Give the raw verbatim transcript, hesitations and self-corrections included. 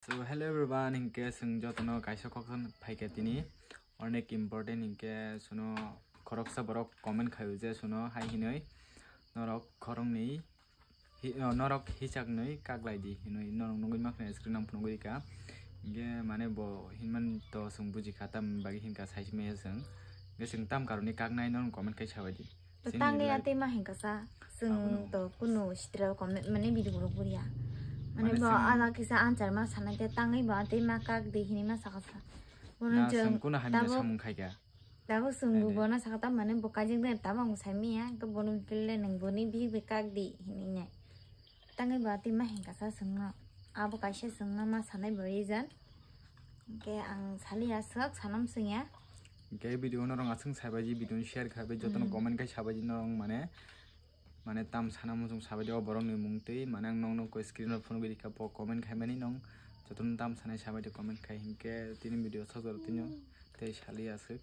So hello everyone, hinkhe chwng jotono kaisa kok phaikha tini, onek important, hinkhe suno khoroksa borok comment khaio je suno hai hinoi, norok khoroknwi hi-, o, norok hichaknwi kaklaidi hinwi norok nugwi mankha screen ang phunugwi ka. Hinkhe mane bo hinman to chwng bujikha, tamni bagwi hinkha saismaya chwng. Hinkhe chwng tam karoni kaknai norok comment khai sabaidi. To chini tangwi life atwi ma hinkha sa, chwng abono to kunu sitra comment mane video rok buriya. Mane mane bo chwng ala kisa answer ma sanai te tangwi bo atwi ma kak di hinwi ma sakha sa. Bono na chwng chwng kunu hamya tabuk, samung khaikha. Tabuk chwng bo nai de. Bono sakha ta mane bo kajik de tabuk ang sai miya, hwnkhe bono hwnkhe le nwng boni bihik bai kak di hinwi nai. Tangwi bo atwi ma hinkha sa chwngno. Abo kaisa chwngno ma sanai bo reason. Hwnkhe ang sali aswk sanam swngya. Hinkhe video norok aswk sabaidi, video ni share khabai jotono hmm comment khai sabaidi norok mane, mane tam sana muchung sabaidi o borok ni mung twi mane ang nokno koi screen o phunugwi rikha bo comment khaimani nong jotono tam sanai sabaidi comment khai hinkhe tini video sojor tini tei sali aswk.